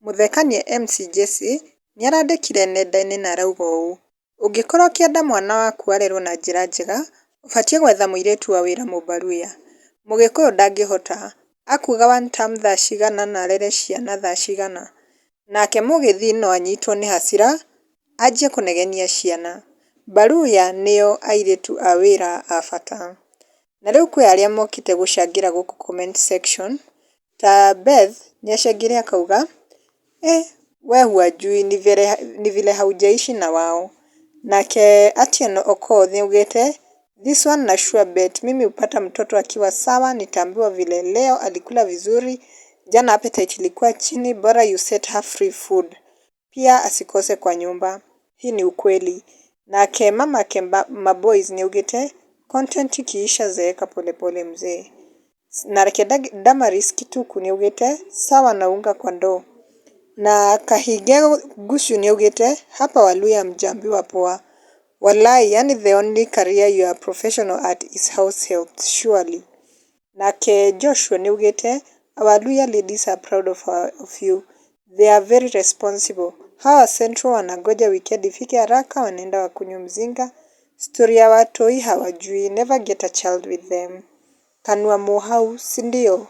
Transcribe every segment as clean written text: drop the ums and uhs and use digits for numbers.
Mũthekania MC Jessy nĩarandĩkire nenda-inĩ na arauga ũũ: "Ũngĩkorwo ũkĩenda mwana waku arerwo na njĩra njega, ũbatiĩ gwetha mũirĩtu wa wĩra mũbaruya. Mũgĩkũyũ ndangĩhota, akuga wantam thaa cigana na arere ciana thaa cigana? Nake mũgĩthii no anyitwo nĩ hasira anjie kũnegenia ciana. Baruya nĩo airĩtu a wĩra a bata." Na rĩu kwĩ arĩa mokĩte gũcangĩra gũkũ comment section ta Beth nĩacangĩre akauga, "Eh, we huwajui ni vile haujaishi na wao." Nake Atieno Okoth nĩaugĩte, "This one na sure bet mimi hupata mtoto akiwa sawa nitaambiwa vile leo alikula vizuri jana appetite ilikuwa chini bora you set her free food pia asikose kwa nyumba." Hii ni ukweli. Nake mamake Maboys nĩaugĩte, "Content ikiisha zeeka polepole mzee." Nake Damaris Kituku nĩaugĩte, "Sawa na unga kwa ndoo." Na Kahige Gushu nĩaugĩte, "Hapa Waluya hamjaambiwa poa. Walai, yani the only career you are professional at is house help surely." Nake Joshua nĩaugĩte, "Our Luhya ladies are proud of you. They are very responsible. Hawa Central wanangoja weekend ifike haraka wanaenda wakunywe mzinga. Story ya watoi hawajui. Never get a child with them. Kanua muhau, si ndio?"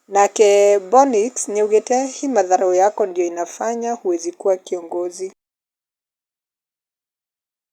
Nake Bonix nĩaugĩte, "Hii madharau yako ndio inafanya huwezi kuwa kiongozi."